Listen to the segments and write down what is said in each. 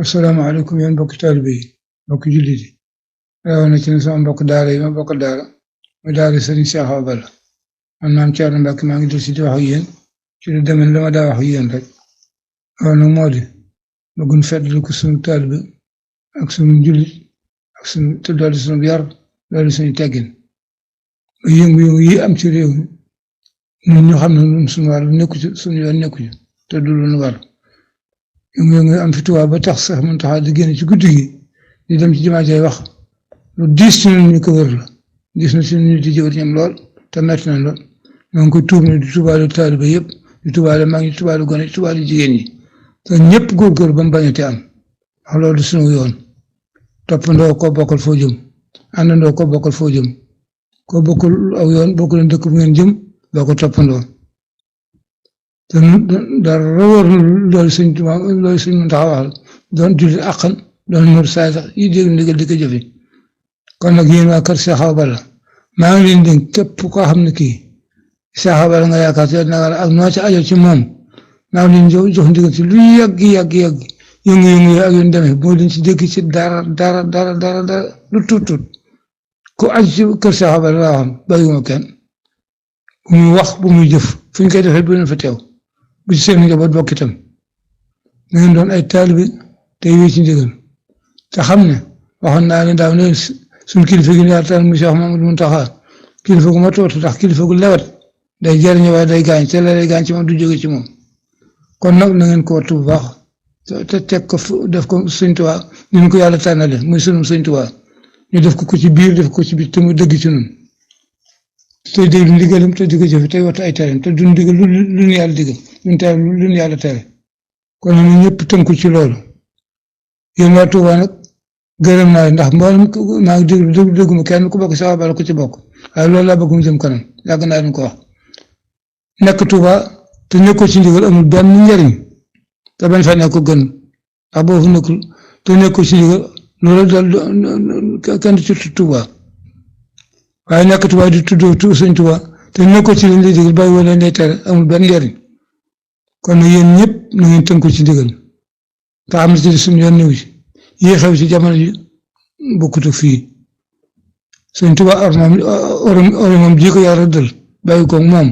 asalaamaaleykum yéen mbokki taalibe yi mbokki jullit yi rawatina ci sama mbokk daara yi ma bokk daara mu daara Serigne Cheikh Awa Balla man maam Thierno Mbacke maa ngi del si di wax ak yéen ci lu demee la ma daa wax ak yéen rek loolu nag moo di bëggun feddali ko sunu taalibe ak sunu jullit ak sunu te dolli sunu yar dolli sunu teggin ba yëngu-yëngu yi am ci réew mi ñun ñu xam ne ñun sunu wàll nekku ci sunu yoon nekku ci te du lu nu war yëngu-yëngu am fi Tuubaa ba tax sax mun taxaa di génn ci guddi gi di dem ci jumaa jay wax lu diis ci ñun ñu ko wër la diis na ci ñun di jëwër ñam lool te metti na lool ñoo ngi koy tuub ne di tubaale taalibe yëpp di tubaale mag ñi di tubaale gone di tubaale jigéen ñi te ñëpp góorgóor ba mu bañati am wax loolu sunu yoon toppandoo ko bokkal foo jëm àndandoo ko bokkal foo jëm ko bokkul aw yoon bokkul dëkk bu ngeen jëm doo ko toppandoo te dara war loolu sëñ Tuubaa loolu sëñ Muntaxa waxal doon julli àqan doon mur saay sax yi dégg ndigal di ko jëfe kon nag yéen waa kër Cheikh Awa Balla maa ngi leen dénk képp koo xam ne kii Cheikh Awa Balla nga yaakaar te na ak noo ci ajo ci moom maa ngi leen jox ndigal ci lu yàgg yëngu-yëngu yi ak yoon demee boo leen ci dégg ci dara lu tuut ku aju ci kër Cheikh Awa Balla laa xam bàyyiwuma kenn bu muy wax bu muy jëf fu ñu koy defee bu leen fa teew bu ci seen njaboot bokk itam na ngeen doon ay taalibe te wéy ci ndigal te xam ne waxoon naa leen daaw ne suñu kilifa gi ñaar taal mu Cheikh Mamadou Mountakha kilifa gu ma toot ndax kilifa gu lewat day jariñe waaye day gaañ te la day gaañ ci moom du jóge ci moom kon nag na ngeen ko wattu bu baax te teg ko def ko Sëñ Tuubaa ni ñu ko yàlla tànnale muy sunu Sëñ Tuubaa ñu def ko ci biir def ko ci biir te mu dëgg ci ñun te déglu ndigalam te di ko jëfe tey wattu ay tereem te duñ digal lu ñu yàlla digal duñ tere lu ñu yàlla tere kon nag ñëpp tënku ci loolu yéen waa Tuubaa nag gërëm naa ndax mboolem maa ngi dégguma kenn ku bokk Cheikh Awa Balla ku ci bokk waaye loolu laa bëgg mu jëm kanam yàgg naa leen ko wax nekk Tuubaa te nekkoo ci ndigal amul benn njariñ te bañ fa nekk ko gën ndax boo fa nekkul te nekkoo ci ndigal loolu dal kenn ci Tuubaa waaye nekk Tuubaa di tuddoo Sëñ Tuubaa te nekkoo ci liñ lay digal bàyyi wala lay tere amul benn njariñ kon nag yéen ñëpp na ngeen tënku ci ndigal te am na ci suñu yoon ñëw ci yi xew ci jamono ji bokkut ak fii Sëñ Tuubaa oromam ji ko yàlla dal bàyyi ko moom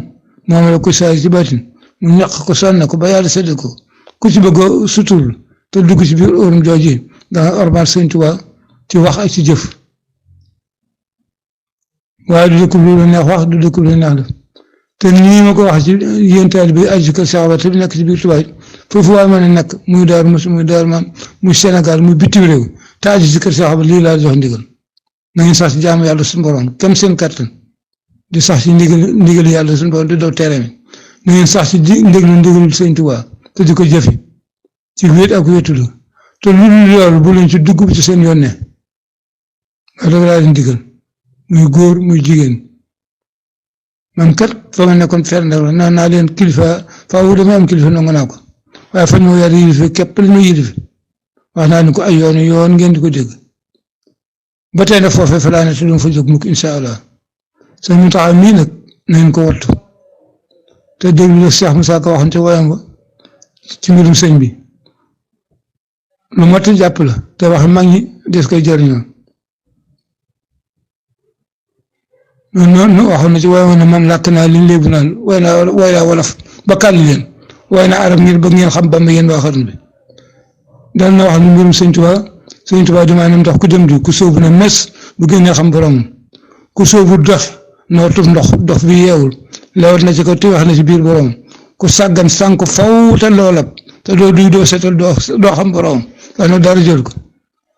la ko saay ci baatin mu ñaq ko sonn ko ba yàlla sedd ko ku ci bëgg a sutul te dugg ci biir orom jooji danga ormal Sëñ Tuubaa ci wax ak ci jëf waaye du dëkk lu neex wax du dëkk lu neex def te nii ma ko wax ci yéen taalibe bi aju kër Cheikh Awa Balla te nekk ci biir Tuubaa foofu waaye mën a nekk muy Daaru Muxti muy Daaru Maam muy Sénégal muy bitim réew te aju ci kër Cheikh Awa Balla lii laa jox ndigal na ngeen sax ci jaamu yàlla suñu borom kem seen kattan di sax ci ndigal yàlla suñu borom di daw tere mi na ngeen sax ci ndigalul Sëñ Tuubaa te di ko jëfe ci wéet ak wéetulu te lu dul loolu bu leen ci dugg ci seen yoon ne loolu laa leen digal muy góor muy jigéen man kat fa ma nekkoon fenn naa leen kilifa faaw dama am kilifa nangu naa ko waaye fan moo yàlla yilife képp li ma yilife wax naa ni ko ay yoon ngeen di ko dégg ba tey nag foofee fa laa ne te du ma fa jóg mukk incha allah sëñ Muntaxa mii nag nañ ko wattu te déglu la Cheikh Moussa Ka waxante woyam ba ci mbirum sëñ bi lu mat a jàpp la te wax mag ñi des koy jëriñoo noonu waxoon na ci woyam ne man làkk naa liñ léebu naan way naa wolof ba kàlli leen way naa arab ngir ba ngeen xam ba ma yéen waa xarnu bi dal na wax ni mbirum Sëñ Tuubaa di maanaam ndax ku dem di ku sóobu na mes bu génnee xam borom ku sóobu dox nootu dox bi yeewul lewat na ci ko te wax na ci biir borom ku sàggan sànk faw te loolab te doo seetal doo xam borom wax na dara jël ko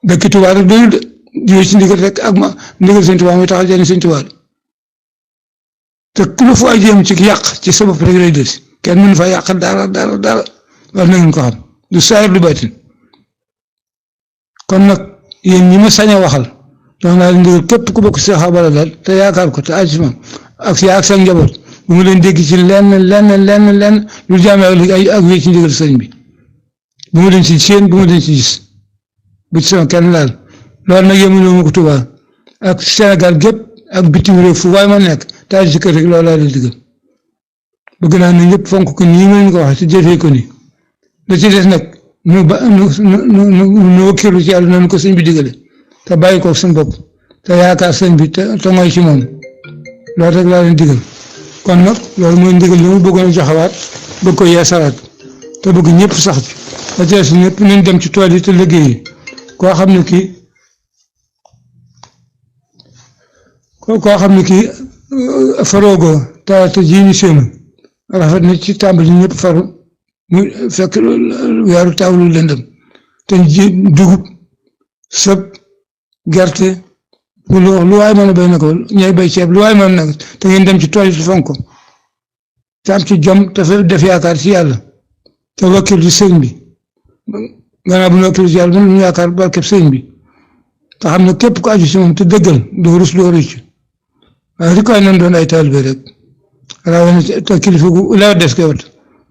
dëkk Tuubaa rek doyul de jiwe ci ndigal rek ak ma ndigal Sëñ Tuubaa muy tax a jëriñ Sëñ Tuubaa te ku la fa jéem ci yàq ci sa bopp rek lay des kenn mënu fa yàq dara war na ngeen ko xam du saayir du baatin kon nag yéen ñi ma sañ a waxal jox naa leen ndigal képp ku bokk Cheikh Awa Balla daal te yaakaar ko te aju moom ak sa njaboot bu mu leen dégg ci lenn lu jaamee ak wéy ci ndigal sëñ bi bu mu leen ci séen bu mu leen ci gis bu ci sama kenn laal loolu nag yéen ma ko Tuubaa ak Sénégal gépp ak bitim réew fu waaye ma nekk te aju ci kër rek loolu laa leen digal bëgg naa ne ñëpp fonk ko nii ma leen ko waxee te jëfee ko nii da ci des nag nu wakkilu ci yàlla noonu ko sëñ bi digale te bàyyi ko suñu bopp te yaakaar sëñ bi te ngoy ci moom loolu rek laa leen digal kon nag loolu mooy ndigal li mu bëggoon a joxewaat bëgg ko yeesalaat te bëgg ñëpp sax ci ba tey si ñëpp nañ dem ci tool yi te liggéey yi koo xam ne kii faroogoo te ji ñu séenu rafet na ci tàmbali ñëpp faru mu fekk weeru tawlu lëndëm te ji dugub sëb gerte lu waay mën a béy na ko ñooy béy ceeb lu waay mën nag te ngeen dem ci tool yi te fonk ko te am ci jom te def yaakaar ci yàlla te wakkil ci sëñ bi gannaaw bu ñu wakkil ci yàlla ñu yaakaar barkeb sëñ bi te xam ne képp ku aju ci moom te dëggal doo rus doo rëcc waaye li koy nan doon ay taalibe rek rawatina te kilifa gu lewet des koy wat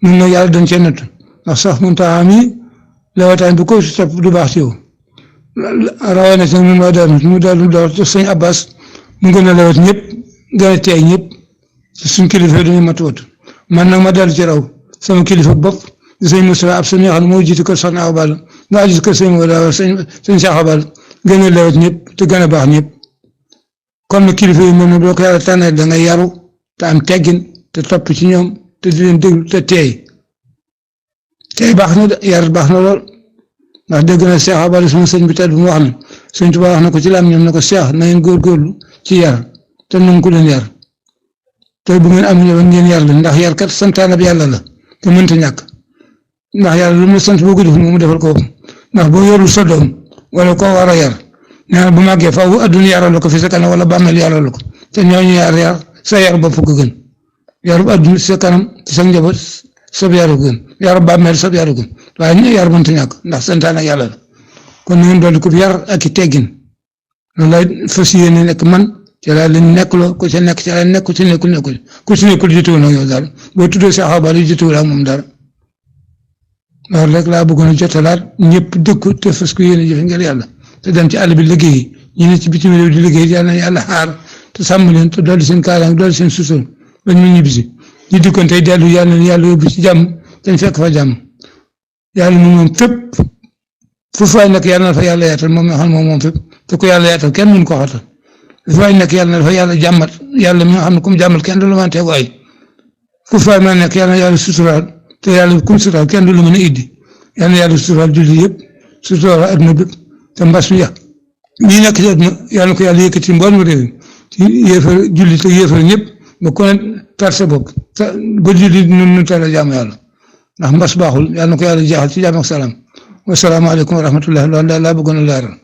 ñun nag yàlla dañ cee natt ndax sax mun taa am yi lewetaan bu ko si topp du baax ci yow rawatina nag ñun waa daal mu daal sëñ Abbas mu gën a lewet ñëpp gën a teey ñëpp suñ kilifa yi dañuy mat wat man nag ma dellu ci raw sama kilifa bopp di sëñ Moussa ab sëñ yoo xam ne moo jiitu kër Soxna Awa Balla nga aju kër sëñ wala sëñ Cheikh Awa Balla gën a lewet ñëpp te gën a baax ñëpp kon nag kilifa yi moom boo ko yàlla tànnee da ngay yaru te am teggin te topp ci ñoom te di leen déglu te teey baax na de yar baax na lool ndax dégg na Cheikh Awa Balla suma sëñ bi tedd bu mu wax ne sëñ Tuubaa wax na ko ci lam ñoom ne ko Cheikh na ngeen góorgóorlu ci yar te nangu ko leen yar te bu ngeen am ñëw ngeen yar leen ndax yar kat santaane bi yàlla la te mënta ñàkk ndax yàlla lu mu sant boo ko def mu defal ko ndax boo yorul sa doom wala koo war a yar nee na bu màggee faaw adduna yaral ko fi sa kanam wala bàmmeel yaral ko te ñooñu yar sa yar bopp ko gën yarub adduna sa kanam sa njaboot sab yaru gën yarub bàmmeel sab yaru gën waaye ñu yar mënta ñàkk ndax santaane ak yàlla la kon na ngeen dolli ko yar ak i teggin loolu lay fas yéene nekk man ci laa leen nekkuloo ku ci nekk ci laa nekk ku ci nekkul jotuwul ak yow daal boo tuddee Cheikh Awa Balla jotuwul ak moom dara loolu rek laa bëggoon a jotalaat ñëpp dëkku te fas ko yéene jëfe ngir yàlla te dem ci àll bi liggéey ñu ne ci bitim réew di liggéey yàlla na yàlla xaar te sàmm leen te dolli seen kaaraange dolli seen sutur bañ mu ñibbisi ñu dikkoon tey dellu yàlla na yàlla yóbbu ci jàmm dañ fekk fa jàmm yàlla moom fépp fu fay nekk yàlla na fa yàlla yaatal moom nga xam ne moom fépp te ku yàlla yaatal kenn mënu ko xatal fu fay nekk yàlla na dafa yàlla jàmmat yàlla mi nga xam ne comme jàmmal kenn du la wante waay fu fay ma nekk yàlla na yàlla suturaal te yàlla kum suturaal kenn du la mën a iddi yàlla na yàlla suturaal julli yëpp suturaal adduna bépp te mbas mi ñii nekk ci adduna yàlla na ko yàlla yëkkati mboolem réew ci yéefar julli te yéefar ñëpp ba ku ne tar sa bopp te ba julli nu tala jaamu yàlla ndax mbas baaxul yàlla na ko yàlla jeexal ci jàmm ak salaam wasalaamaaleykum wa rahmatullah loolu daal laa bëggoon a leeral